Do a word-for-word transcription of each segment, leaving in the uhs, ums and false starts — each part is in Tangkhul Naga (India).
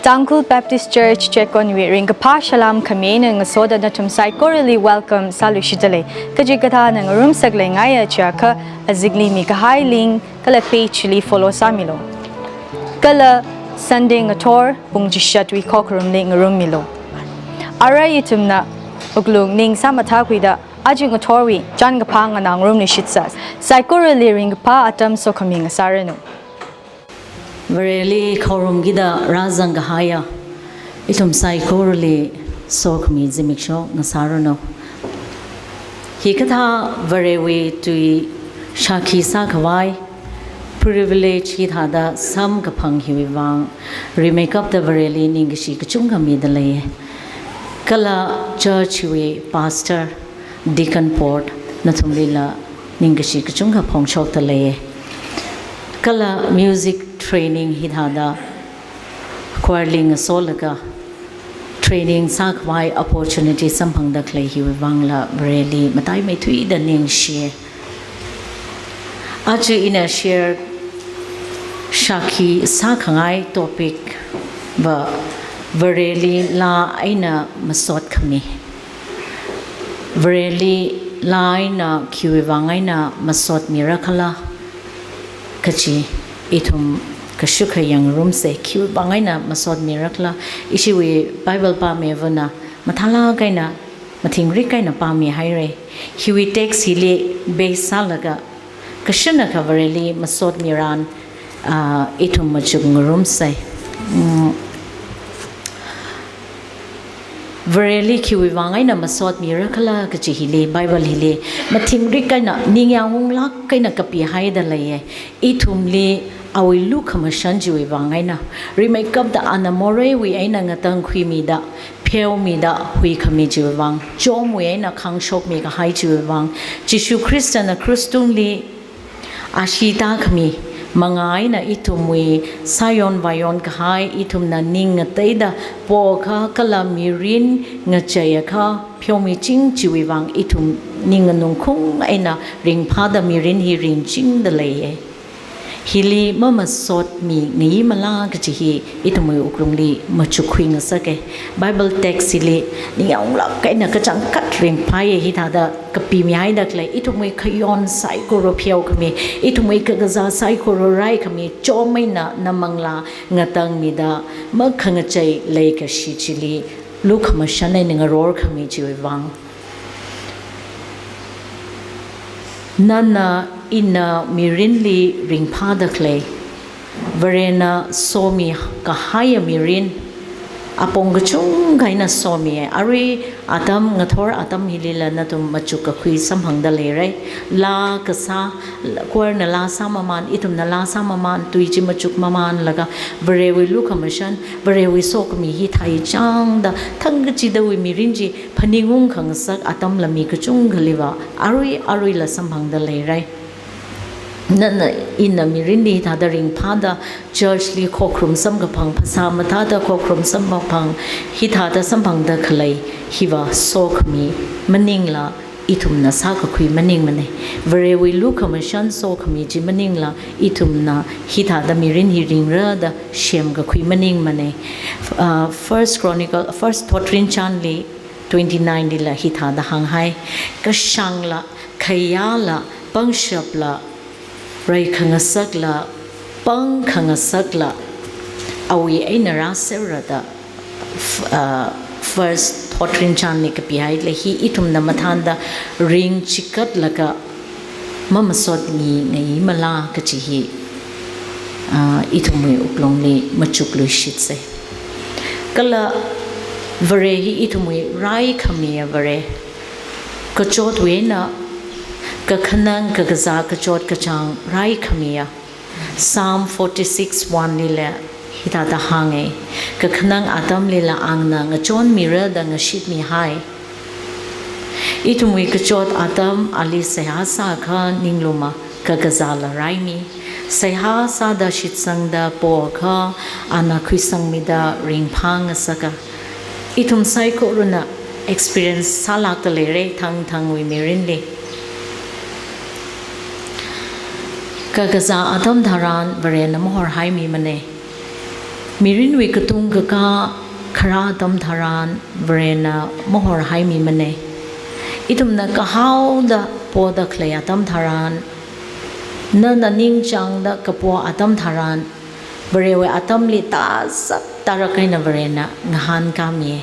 Tangkhul Baptist Church Checkon wui ringkaphā salām khami eina ngasoda nathum saikorali welcome sāluishitdalei. Kachikathāna ngarumsak leingaiya chiakha azingli mikahai link kala page li follow sāmilu. Kala Sunday ngathor pung chishatwui khokharumli ngarummilu. Arui ithumna wuklung ning sāmathākhuida aja ngathorwui chānkaphā nganā ngarumluishitsa. Saikorali ringkaphā atam sokhami ngasāranu. Vareli khorumkida rāzangkahaiya ithum saikorali sokhami zimiksho ngasāranu. Hikathā Varewui tui shākhi sākhavai privilege hithāda samkaphang hiwui vang rimeikapta Vareli ningkashi kachungkha midalei. Kala church wui pastor, deacon board nathumlila ningkashi kachungkha phongshokdalei. Kala music training hithāda choir li ngasolaga training sākhavai opportunity samphangda khalei hiwui vangla Vareli mataimeithuida ningshi. Aja ina share shākhi sākhangai topic va Vareli laa eina masot khami. Vareli laa eina khiwui vang eina masot mirakhala kachi ithum kashukha yangngarumsa, khiwui vang eina masot mirakhala. Ishiwui Bible pāmivana mathālāk eina mathingrik eina pāmihaira. Hiwui text hili base sālaga kashunakha Vareli masot miran, ah, ithum machuk ngarumsa. Mm. Vareli khiwui vang eina masot mirakhala kachi hili, Bible hili mathingrik eina ningyāng unglāk eina kapihaidalei. Ithumli awui lukhamashan chiwui vang eina, rimeikapta ana moreiwui eina ngatangkhuimida, pheomida huikhami chiwui vang, chomwui eina khāngshokmi kahai chiwui vang, Jishu Khristana krus tungli ashee tākhami manga eina ithumwui sāyon vāyon kahai, ithumna ning ngateida poakha kala mirin ngacheiakha pheomiching chiwui vang ithum ning nganungkhung eina ringphāda mirin hi ringchingdalei. Hili mamasotmi ngayimala kachi hi ithumwui wuklungli machukkhui ngasaka. Bible text hili ningyāng unglāk eina kachangkhat ringphāya, hithāda kapimihaida khalei, ithumwui khayon saikora pheokhami, ithumwui kakazā saikora raikhami, chom eina namanglā ngatangmida makhangachei leikashi chili lukhamashan eina ngarorkhami chiwui vang. Nana ina mirinli ringphāda khalei, Varena somikahaiya mirin, apong kachungkha eina somi. Arui atam, ngathor atam hilila nathum machukkakhui samphangda leira. Laa kasā, choir na laa sāmaman, ithumna laa sāmaman, tui chi machukmamanlaga, Varewui lukhamashan, Varewui sokhami hi theichangda, thangkachidawui mirin chi phaningungkha ngasak atamla mi kachungkhaliva arui aruila samphangda leira. Nana ina mirinli hithāda ringphāda, church li khokharum samkaphang, phasā mathāda khokharum samkaphang, hithāda samphangda khalei hiva sokhami maningla ithumna sākakhui maningmana. Varewui lukhamashan sokhami chi maningla ithumna hithāda mirin hi ringrada semkakhui maningmana. Uh, First Chronicle, First Thotrinchānli twenty-nine lila hithāda hānghai. Kashāngla, khayāla, pangshapla, reikhangasakla, pangkhangasakla, awui eina rāserrada, f-, uh, First Thotrinchānli kapihaida lei. Hi ithumna mathānda ringchikatlaga mamasotmi ngayimala kachi hi, ah, ithumwui wuklungli machukluishitsa. Kala Vare hi ithumwui raikhamiya Vare. Kachotwui eina kakhanang kakazā kachot kachāng raikhamiya. Psalm forty-six one lila hithāda hānga. Kakhanang atamlila angna ngachonmirada ngashitmihai. Ithumwui kachot atam ali seihā sākha ningluma, kakazāla raimi. Seihā sāda shitsangda poakha ana khuisangmida ringphāngasaka. Ithum saikorana experience sālākda leira thangthangwui mirinli. Kakazā atam tharan Varena mahorhaimimana. Mirinwui katung kakā kharā atam tharan Varena mahorhaimimana. Ithumna kahaoda poda khalei atam tharan, nana ningchāngda kapo atam tharan, Varewui atamli tazat tarak eina Varena ngahānkāmi.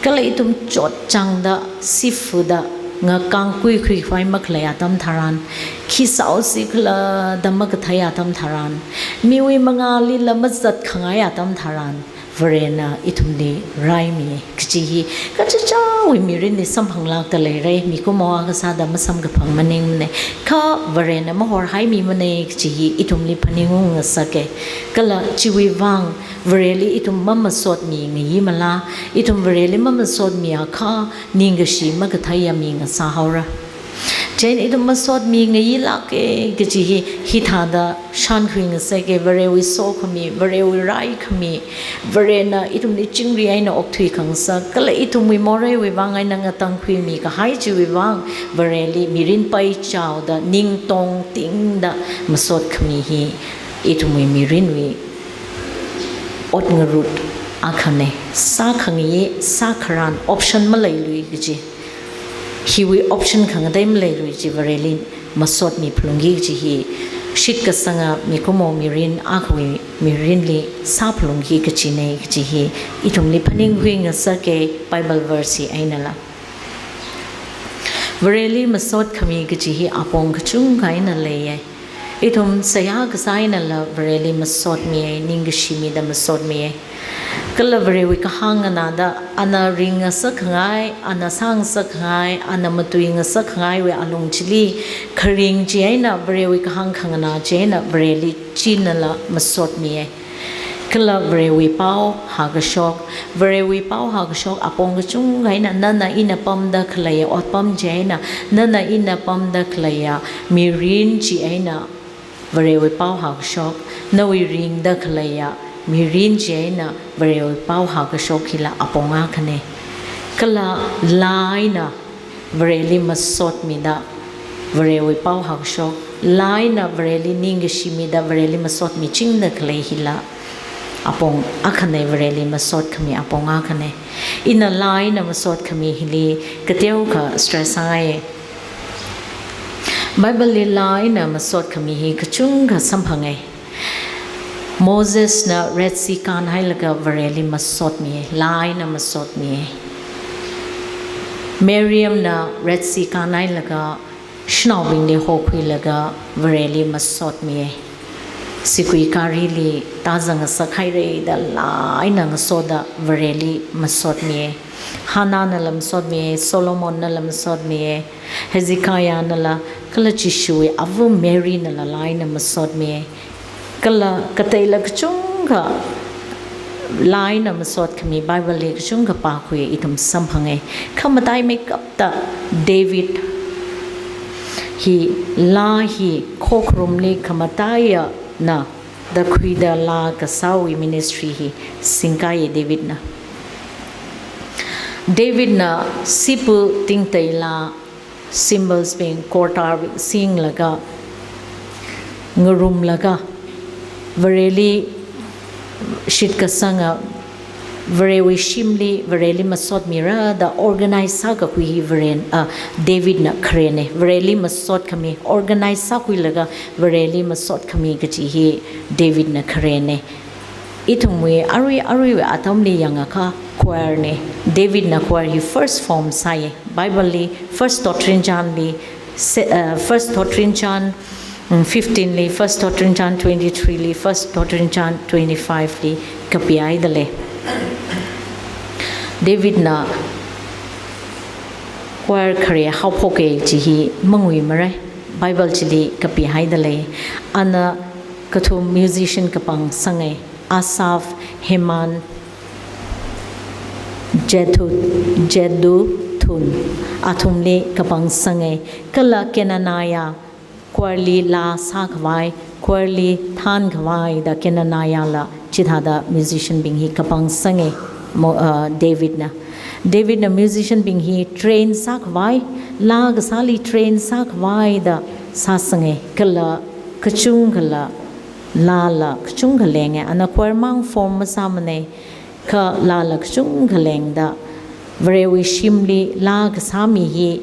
Kala ithum chotchāngda, sifuda, ngakāng kuikhuikhavai makhalei atam tharan, khi sāusi khala da makathei atam tharan, miwui mangālila mazatkhangai atam tharan, Varena ithumli raimi kaji hi kachichāwui mirinli samphanglākda leira, mikumo akha sāda masamkaphang maningmana. Kha Varena mahorhaimimana kaji hi ithumli phaningung ngasaka. Kala chiwui vang Vareli ithum mamasotmi ngayimala, ithum Vareli mamasotmiakha ningkashi makatheiya mi ngasāhaora. Chieina ithum masotmi ngayilāka kaji hi, hithāda shānkhui ngasaka, Varewui sokhami, Varewui raikhami, Varena ithumli chingri eina okthui khangasak, kala ithumwui moreiwui vang eina ngatangkhuimi kahai chiwui vang, Vareli mirin paichaoda, ning tongtingda masotkhami hi ithumwui mirinwui ot ngarut akhana. Sākhangayi, sākharan, option maleilui kaji. Hiwui option khangatei maleilui chi Vareli masotmi phalungki kaji hi, shitkasanga mikumo mirin akhawui mirinli sāphalungki kajina kaji hi, ithumli phaningkhui ngasaka Bible verse hi einala. Vareli masotkhami kaji hi apong kachungkha eina leiya. Ithum seihā kasā einala Vareli masotmiya, ningkashi mida masotmiya. Kala Varewui kahāng nganāda, ana ringngasakkhangai, ana sāngasakkhangai, ana matuingasakkhangai wui alung chili, kharing chieina, Varewui kahāng khanganā chieina, Vareli chinala masotmiya. Kala Varewui pao hākashok, Varewui pao hākashok apong kachungkha eina, nana ina pamda khaleiya otpam chieina, nana ina pamda khaleiya mirin chieina, Varewui pao hākashok, nawui ringda khaleiya mirin chieina, Varewui pao hākashok hila apong akhana. Kala laa eina Vareli masotmida, Varewui pao hākashok, laa eina Vareli ningkashi mida, Vareli masotmichingda khalei hila apong akhana, Vareli masotkhami apong akhana. Ina laa eina masotkhami hili kateokha stress sāngai. Bible li laa eina masotkhami hi kachungkha samphangai. Mosesna Red Sea kānhailaga Vareli masotmi, laa eina masotmi. Miriamna Red Sea kānhailaga shanaobingli hokhuilaga Vareli masotmi. Sigui gārili tāzangngasak haira da laa eina ngasoda Vareli masotmi. Hannah nala masotmi, Solomon nala masotmi, Hezekiah nala, kala Jishuwui ava Mary nala laa eina masotmi. Kala kateila kachungkha laa eina masotkhami Bible li kachungkha pākhui ithum samphangai. Kha mataimeikapta David hi laa hi khokharumli khamataiyana da khuida laa kasāwui ministry hi singkaiya Davidna. Davidna sipa tingteila cymbals bing, kortar bing singlaga, ngarumlaga, Vareli shitkasanga, Varewui shimli, Vareli masotmira da organize sākakhui hi Varen, ah, Davidna kharena. Vareli masotkhami, organize sākhuilaga Vareli masotkhami kaji hi Davidna kharena. Ithumwui arui aruiwui atamli yangakha choir na. Davidna choir hi first form sāya. Bible li First Thotrinchānli, se-, uh, First Thotrinchān, mm, fifteen li, First Thotrinchān twenty-three li, First Thotrinchān twenty-five li kapihaida lei. Davidna choir khare haophoka kaji hi manguimarai. Bible chili kapihaida lei. Ana kathum musician kapangsangai. Asaph, Heman, Jedu-, Jeduthun, athumli kapangsangai. Kala Kenaniah, choir li laa sākhavai, choir li thānkhavai da Kenaniahla chithāda musician bing hi kapangsangai, Mo-, uh, Davidna. Davidna musician bing hi train sākhavai, laa kasāli train sākhavai da sāsangai. Kala kachungkhala laa la kachungkha lenge, ana choir mang form masāmane, kha laa la kachungkha lengda, Varewui shimli laa kasā mi hi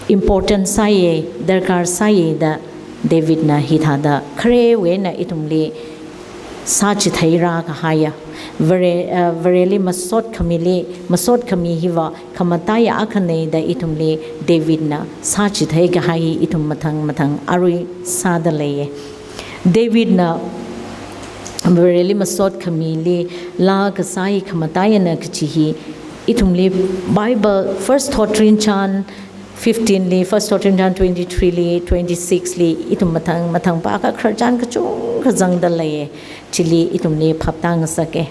important sāye, darkar sāye da Davidna hithāda kharewui eina ithumli sāchitheira kahaiya. Vare, eh, Vareli masot khamili, masot khami hiva khamataiya akhane da ithumli Davidna sāchithei kahai ithum mathang mathang arui sāda leiye. Davidna Vareli masot khamili laa kasā hi khamataiyana kachi hi ithumli Bible First Thotrinchān fifteen li, First Thotrinchān twenty-three li, twenty-six li, ithum mathang mathang pākha khararchān kachungkha zangda leiye. Chili ithumli phaptāngasake.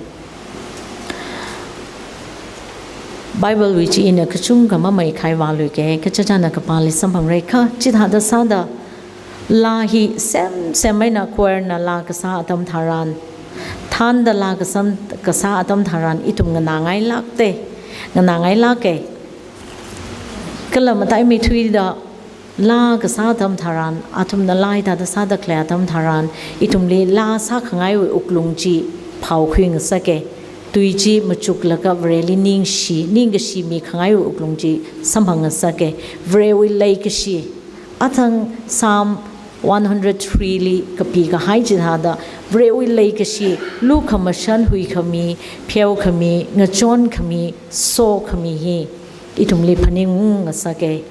Bible wui chi ina kachungkha mamai khai vāluike, kachāchāna kapāli samphangra kha, chithāda sāda laa hi semsem eina choirna laa kasā atam tharan, thānda laa kasā, kasā atam tharan, ithum nganāngailākte, nganāngailāke. Kala mataimeithuida laa kasā atam tharan, athumna laa hithāda sāda khalei atam tharan, ithumli laa sākhangaiwui wuklung chi phaokhuingasake. Tui chi machuklaga Vareli ningshi, ningkashi mikhangaiwui wuklung chi samphangngasake. Varewui leikashi, athang Psalm one hundred three li kapikahai chithāda, Varewui leikashi, lukhamashan huikhami, pheokhami, ngachonkhami, sokhami hi ithumli phaningungngasake,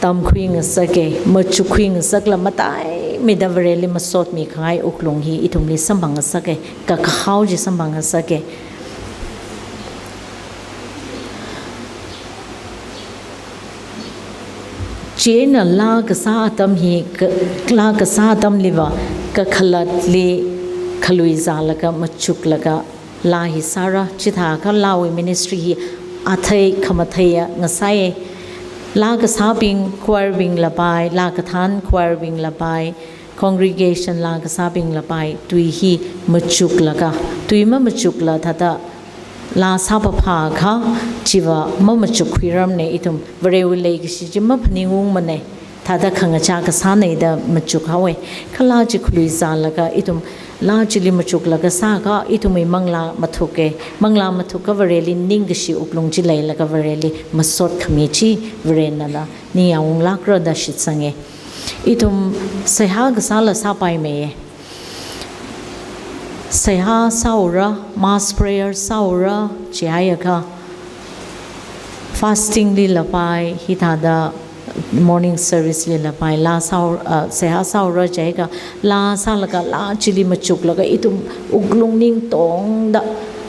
tamkhuingasake, machukkhuingasakla mataimeida Vareli masot mikhangai wuklung hi ithumli samphangngasake, kakahao chi samphangngasake. Chieina laa kasā atam hi, ka-, laa kasā atamliva kakhalatli khaluizālaga machuklaga laa hi sāra, chithākha laawui ministry hi athei khamatheiya ngasāiye. Laa kasābing choirbingla pai, laa kathān choirbingla pai, congregation laa kasābingla pai, tui hi machuklaga, tui mamachukla thāda laa sāpaphākha, chiva mamachukkhuirarmane ithum, Varewui leikashi chi maphaningungmane, thāda khangachā kasāne da machukhaowe. Kha laa chi khaluizālaga ithum laa chili machuklaga sākha, ithumwui manglā mathuke. Manglā mathukha Vareli ningkashi wuklung chi leilaga Vareli masot khami chi Varenala ningyāngunglākra da shitsange. Ithum seihā kasāla sāpaimeiye. Seihā sāura, mass prayer sāura, chiakha fasting lila pai, hithāda morning service lila pai, laa sāu-, uh, seihā sāura chiakha laa sālaga, laa chili machuklaga, ithum wuklung ningtongda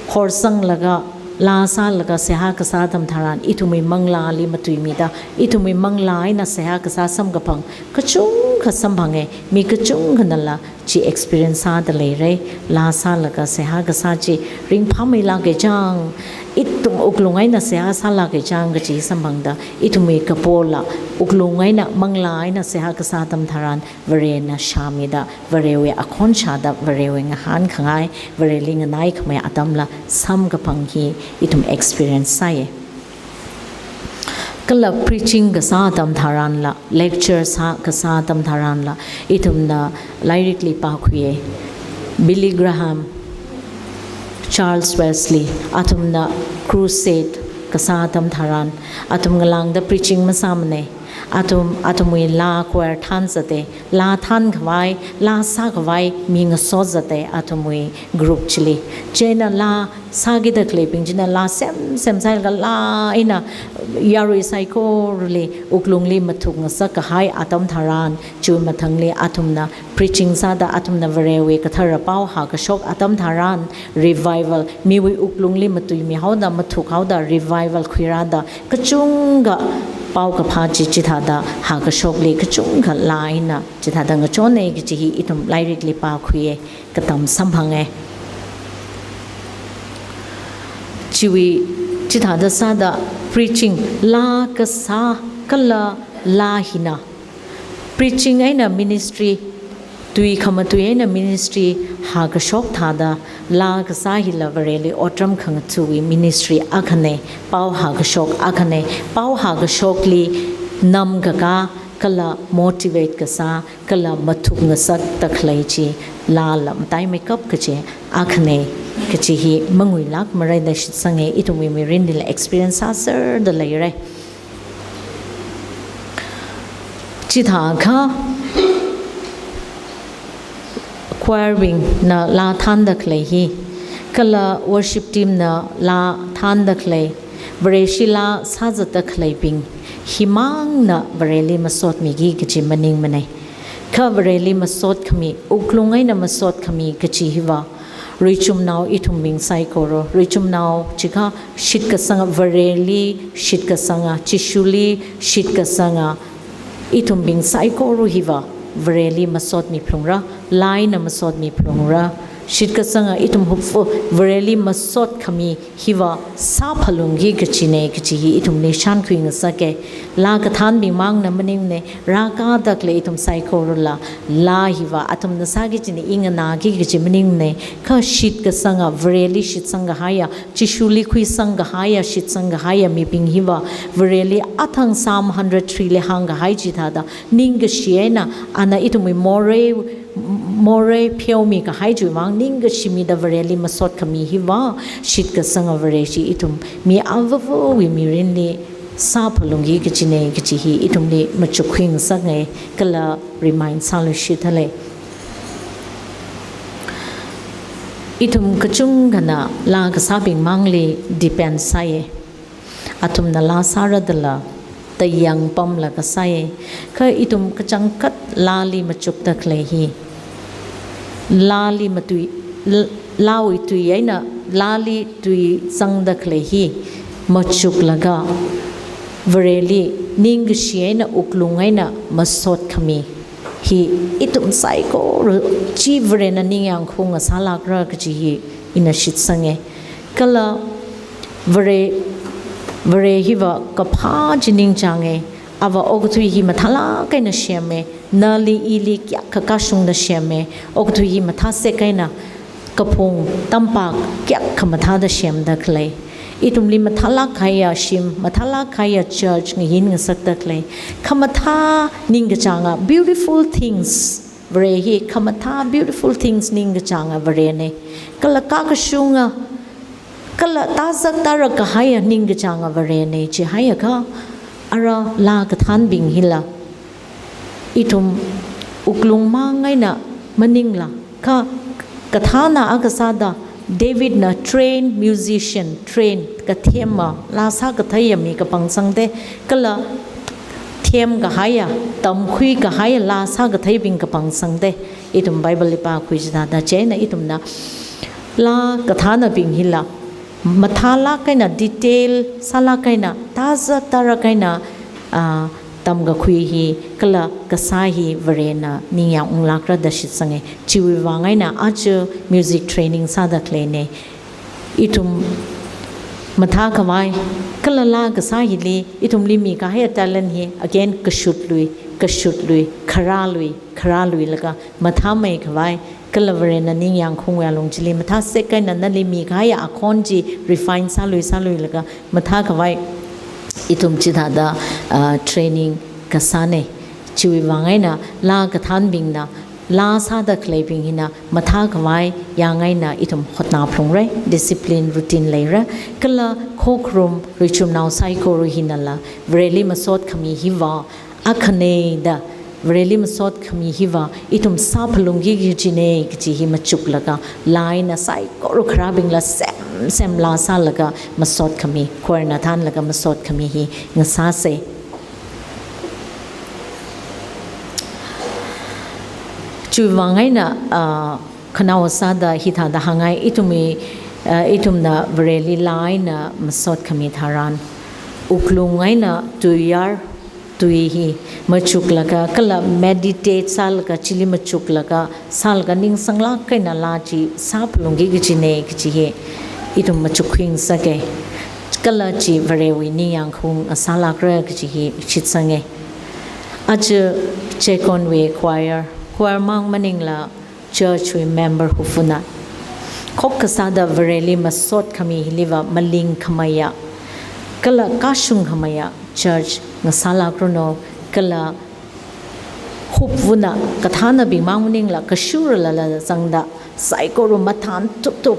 horsanglaga, laa sālaga seihā kasā atam tharan, ithumwui manglāli matuimida, ithumwui manglā eina seihā kasā samkaphang kachungkha samphange, mi kachungkhanala chi experience sāda leire. Laa sālaga seihā kasā chi ringphāmeilāke chang, ithum wuklung eina seihā sālāke chang kachi samphangda, ithumwui kapola wuklung eina manglā eina seihā kasā atam tharan, Varena shāmida, Varewui akhon shāda, Varewui ngahānkhangai, Vareli nganaikhamei atamla samkaphang hi ithum experience sāye. Kala preaching kasā atam tharanla, lecture sā kasā atam tharanla, ithumna lairikli pākhuiye. Billy Graham, Charles Wesley, athumna crusade kasā atam tharan, athum ngalāngda preaching masāmane. Athum, athumwui laa choir thānzate, laa thānkhavai, laa sākhavai mi ngasotzate athumwui group chili. Chieina laa sākida khaleibing china laa semsem sālaga laa eina yarui saikorali wuklungli mathukngasak kahai atam tharan, chiwui mathangli athumna preaching sāda, athumna Varewui kathara pao hākashok atam tharan, revival, miwui wuklungli matuimihaoda, mathukhaoda, revival khuirāda, kachungkha paokaphā chi chithāda hākashokli kachungkha laa eina chithāda ngachonne kachi hi ithum lairikli pākhuiye, katam samphange. Chiwui chithāda sāda preaching laa kasā kala laa hina, preaching eina ministry, tui khamatui eina ministry hākashok thāda, laa kasā hila Vareli otram khangathāwui ministry akhane, pao hākashok akhane, pao hākashokli namkakā, kala motivate kasā, kala mathuk ngasakda khalei chi, laala mataimeikap kachi akhane kachi hi manguilākmara da shitsanga. Ithumwui mirinlila experience sāserda leira. Chithākha choir bingna laa thānda khalei hi, kala worship team na laa thānda khalei, Vareshi laa sāzatda khaleibing himangna Vareli masotmiki kachi maningmana. Kha Vareli masotkhami, wuklung eina masotkhami kachi hiva, ruichumnao ithumbing saikora, ruichumnao chiakha shitkasanga, Vareli shitkasanga, Jishuli shitkasanga ithumbing saikora hiva Vareli masotmi phalungra, laa eina masotmi phalungra. Shitkasanga ithum hupfu Vareli masotkhami hiva sāphalungki kachina kachi hi ithumli shānkhui ngasaka. Laa kathānbing mangna maningmana, rākada khalei ithum saikorala, laa hiva athumna sāki kachina i nganāki kachi maningmana. Kha shitkasanga, Vareli shitsang kahaiya, Jishuli khuisang kahaiya, shitsang kahaiya mibing hiva, Vareli athang Psalm hundred three li hāngkahai chithāda, ningkashi eina ana ithumwui morei, morei pheomi kahai chiwui vang ningkashi mida Vareli masotkhami hiva, shitkasanga Vareshi ithum mi avāvawui mirinli sāphalungki kachina kachi hi ithumli machukkhui ngasakngai, kala remind sāluishitda lei. Ithum kachungkhana laa kasābing mangli depend sāya. Athumna laa sāra dala, tayang pamlaga sāya. Kha ithum kachangkhat laali machukda khalei hi, laali matui, l-, laawui tui eina, laali tui zangda khalei hi machuklaga, Vareli ningkashi eina, wuklung eina masotkhami hi ithum saikora chi Varena ningyāng khaung ngasālākra kachi hi ina shitsanga. Kala Vare, Vare hiva kaphā chi ningchānga. Ava okathui hi mathālāk eina sema, nali ili kayākha kashungda sema, okathui hi mathāsek eina, kaphung tampak kayākha mathāda semda khalei. Ithumli mathālāk kahaiya shim, mathālāk kahaiya church ngahin ngasakda khalei. Khamathā ningkachānga beautiful things, Vare hi khamathā beautiful things ningkachānga Varena. Kala kakashunga, kala tāzak tārak kahaiya ningkachānga Varena chihaiakha, ara laa kathānbing hila ithum wuklung mang eina maningla, kha kathāna akha sāda, Davidna trained musician, train, kathema, laa sākatheiya mi kapangsangda, kala them kahaiya, tamkhui kahaiya laa sākatheibing kapangsangda, ithum Bible li pākhui chithāda. Chieina ithumna laa kathānabing hila mathālāk eina, detail sālāk eina, tāzak tārak eina, ah, tamkakhui hi, kala kasā hi Varena ningyāng unglākra da shitsanga. Chiwui vang eina aja music training sāda khaleina. Ithum mathākhavai, kala laa kasā hili ithumli mikahaiya talent hi, again, kashutlui, kashutlui, kharālui, kharāluilaga mathāmeikhavai, kala Varena ningyāng khaungwui alung chili mathāsek eina nali mikahaiya akhon chi refine sālui sāluilaga mathākhavai ithum chithāda, ah, training kasāna. Chiwui vang eina laa kathānbingna, laa sāda khaleibing hina mathākhavai yāng eina ithum hotnā phalungra, discipline, routine leira, kala khokharum ruichumnao saikora hinala Vareli masotkhami hiva akhane da, Vareli masotkhami hiva ithum sāphalungki kachina kachi hi machuklaga, laa eina saikora kharābingla semsem laa sālaga masotkhami, choirna thānlaga masotkhami hi ngasāsa. Chiwui vang eina, ah, khanaowa sāda hithāda hāngngai, ithumwui, ah, ithumna Vareli laa eina masotkhami tharan, wuklung eina tuiyār, tui hi machuklaga, kala meditate sālaga, chili machuklaga, sālaga ningsanglāk eina laa chi sāphalungki kachina kachi hi ithum machukkhui ngasaka. Kala chi Varewui ningyāng khaung ngasālākra kachi hi shitsanga. Aja Checkon wui choir, choir mang maningla church wui member hupfuna, khokkha sāda Vareli masotkhami hiliva malingkhameiya, kala kashungkhameiya church ngasālākranu, kala Khupvana kathānabing mang maningla kashurala zangda saikora mathān tuptup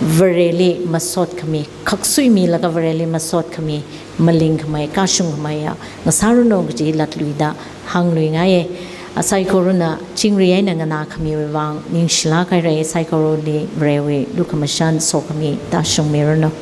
Vareli masot khami, khaksuimilaga Vareli masot khami, maling khamei, kashung khameiya ngasāranu kaji latluida hāngluingaiye. A saikorana chingri eina nganā khamiwui vang ningshilāk haira, saikorali Varewui lukhamashan sokhami tāshungmiranu.